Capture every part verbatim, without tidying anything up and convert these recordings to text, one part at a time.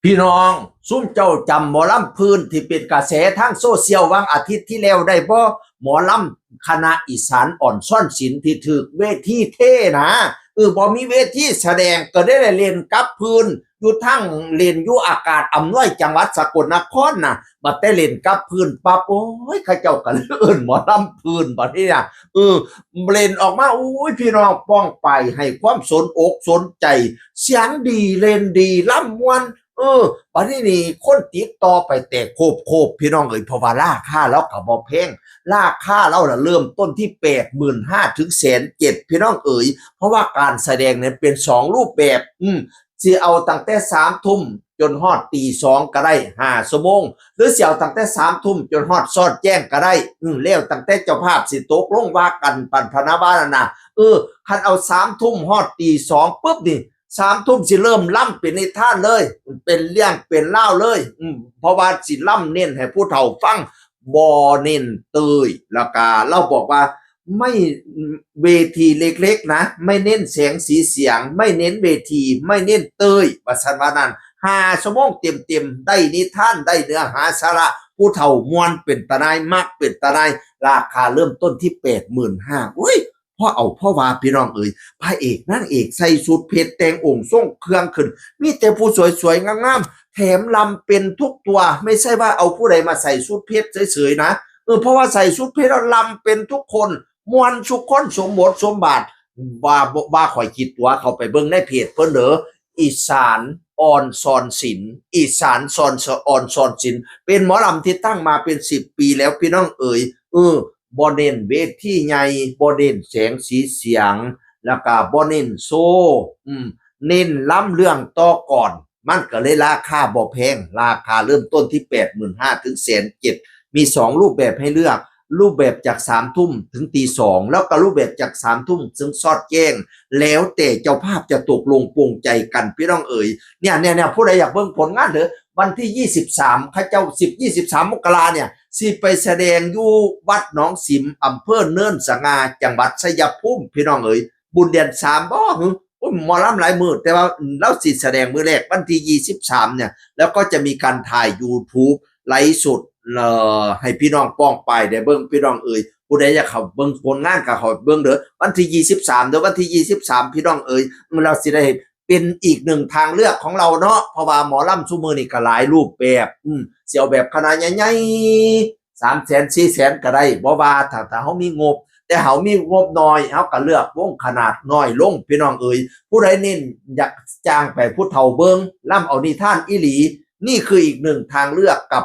พี่น้อง ซุมเจ้าจำหมอลำพื้นที่เป็นกระแสทางโซเชียลวังอาทิตย์ที่แล้วได้บ่ หมอลำคณะอีสานอ่อนซ่อนศิลป์ที่ถืกเวทีเทนะ เออ บ่มีเวทีแสดงก็ได้เล่นกับพื้น อยู่ทั้งเล่นอยู่อากาศอำนวยจังหวัดสกลนครนะ บัดแต่เล่นกับพื้นปั๊บ โอ้ย เขาเจ้าก็เลยเอิ้นหมอลำพื้นบัดนี้นะ เออ เล่นออกมา อุ้ย พี่น้องป้องไปให้ความสนอกสนใจ เสียงดี เล่นดี ลำม่วน เออ บัดนี้นี่คนติดต่อไปแตกโคบๆ พี่น้องเอ๋ย เพราะว่าราคาลาวก็บ่แพง ราคาลาวน่ะเริ่มต้นที่แปดหมื่นห้าถึงแสนเจ็ด พี่น้องเอ๋ย เพราะว่าการแสดงเนี่ยเป็นสองรูปแบบ อืม สิเอาตั้งแต่สามทุ่มจนฮอดตีสองก็ได้ ห้าชั่วโมง หรือสิเอาตั้งแต่สามทุ่มจนฮอดซอดแจ้งก็ได้ อืม แล้วตั้งแต่เจ้าภาพสิตกลงว่ากัน ปันพนาว่านั่นนะ เออ คันเอาสามทุ่มฮอดตีสองปุ๊บนี่ สามทุ่มสิเริ่มลำเป็นนิทานเลย เป็นเรื่องเป็นราวเลย อืม เพราะว่าสิลำเน้นให้ผู้เฒ่าฟัง บ่เน้นเตย แล้วก็ลาวบอกว่า ไม่ เวทีเล็กๆ นะ ไม่เน้นแสงสีเสียง ไม่เน้นเวที ไม่เน้นเตย ว่าซั่นว่านั้น ห้าชั่วโมงเต็มๆ ได้นิทาน ได้เนื้อหาสาระ ผู้เฒ่าม่วนเป็นตาหน่าย มักเป็นตาหน่าย ราคาเริ่มต้นที่แปดหมื่นห้า อุ้ย พอเอาพอว่า พี่น้องเอ๋ย พระเอกนางเอกใส่ชุดเพชรแต่งองค์ทรงเครื่องขึ้น มีแต่ผู้สวยๆ งามๆ แถมลำเป็นทุกตัว ไม่ใช่ว่าเอาผู้ใดมาใส่ชุดเพชรเฉยๆ นะ เออ เพราะว่าใส่ชุดเพชรแล้วลำเป็นทุกคน ม่วนสุคนสมบทสมบาท ว่าบ่ ว่าข่อยคิดตัว เข้าไปเบิ่งในเพจเพิ่นเด้อ อีสานอ่อนซ่อนศิลป์ อีสานซ่อน อ่อนซ่อนศิลป์ เป็นหมอลำที่ตั้งมาเป็นสิบปีแล้ว พี่น้องเอ๋ย เออ บ่เน้นเวทีใหญ่ บ่เน้นแสงสีเสียง แล้วก็บ่เน้นโชว์ อืม เน้นลำเรื่องต่อกลอน มันก็เลยราคาบ่แพง ราคาเริ่มต้นที่แปดหมื่นห้าถึงแสนเจ็ด มีสองรูปแบบให้เลือก รูปแบบจากสามทุ่มถึงตีสอง แล้วก็รูปแบบจากสามทุ่มถึงซอดแจ้ง แล้วแต่เจ้าภาพจะตกลงปลงใจกัน พี่น้องเอ๋ย เนี่ย เนี่ย เนี่ย ผู้ใดอยากเบิ่งผลงานเด้อ วันที่ยี่สิบสาม เขาเจ้า สิบ ยี่สิบสาม มกราเนี่ย สิไปแสดงอยู่วัดหนองสิม อำเภอเนินสง่า จังหวัดชัยภูมิ พี่น้องเอ๋ย บุญเดือนสามบ่ หึ โอ้ย หมอลำหลายมื้อ แต่ว่าลาวสิแสดงมื้อแรก วันที่ยี่สิบสามเนี่ย แล้วก็จะมีการถ่าย YouTube ไลฟ์สด เอ่อ ให้พี่น้องป้องปายได้เบิ่ง พี่น้องเอ๋ย ผู้ใดอยากเข้าเบิ่งผลงานก็เข้าเบิ่งเด้อ วันที่ยี่สิบสามเด้อ วันที่ยี่สิบสาม พี่น้องเอ๋ย ลาวสิได้เป็นอีกหนึ่งทางเลือกของลาวเนาะ เพราะว่าหมอลำซุมื้อนี้ก็หลายรูปแบบ อืม สิเอาแบบคณะใหญ่ๆ สามแสน สี่แสน ก็ได้ บ่ว่า ถ้า ถ้าเฮามีงบ แต่เฮามีงบน้อย เฮาก็เลือกวงขนาดน้อยลง พี่น้องเอ๋ย ผู้ใดเน้นอยากจ้างไปผู้เฒ่าเบิ่ง ลำเอานิทานอีหลี นี่คืออีกหนึ่งทางเลือกกับ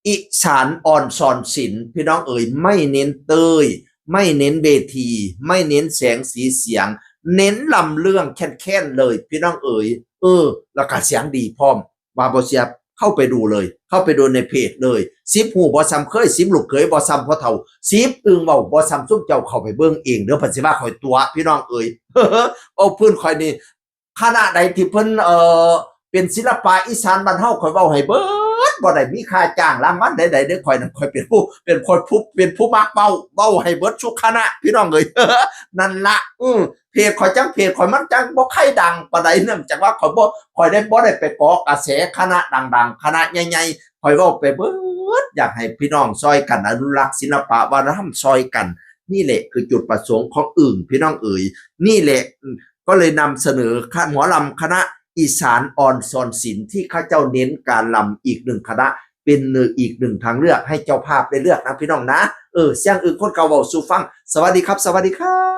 อีสานอ่อนซ่อนศิลป์ พี่น้องเอ๋ย ไม่เน้นเตย ไม่เน้นเวที ไม่เน้นแสงสีเสียง เน้นลำเรื่องแค้นๆ เลย พี่น้องเอ๋ย เออ แล้วก็เสียงดีพร้อม ว่าบ่เชื่อ เข้าไปดูเลย เข้าไปดูในเพจเลย สิบฮู้บ่ส่ำเคย สิบลูกเขยบ่ส่ำพ่อเฒ่า สิบอึ่งเว้าบ่ส่ำซุมเจ้า เข้าไปเบิ่งเองเด้อ เพิ่นสิว่าข่อยตั๋ว พี่น้องเอ๋ย เอาพื้นข่อยนี่ คณะใดที่เพิ่น เอ่อ เป็นศิลปะอีสานบ้านเฮา ข่อยเว้าให้เบิด บ่ได้มีค่าจ้างรางวัลใดๆ เด้อ ข่อยนั่น ข่อยเป็นผู้ เป็นคนผู้ เป็นผู้มักเว้า เว้าให้เบิดทุกคณะ พี่น้องเอ๋ย นั่นละ อือ เพจข่อยจั่ง เพจข่อยมันจั่งบ่ใค่ดังปานใด เนื่องจากว่าข่อยบ่ ข่อยได้ บ่ได้ไปเกาะกระแสคณะดังๆ คณะใหญ่ๆ ข่อยเว้าไปเบิด อยากให้พี่น้องซ่อยกันอนุรักษ์ศิลปะวัฒนธรรมซ่อยกัน นี่แหละคือจุดประสงค์ของอึ่ง พี่น้องเอ๋ย นี่แหละ อืม ก็เลยนำเสนอ หมอลำคณะอีสานอ่อนซ่อนศิลป์ ที่เขาเจ้าเน้นการลำอีกหนึ่งคณะ เป็นอีกหนึ่งทางเลือกให้เจ้าภาพได้เลือกนะพี่น้องนะ เออ เสียงอึ่งคนเก่าเว้าสู่ฟัง สวัสดีครับ สวัสดีครับ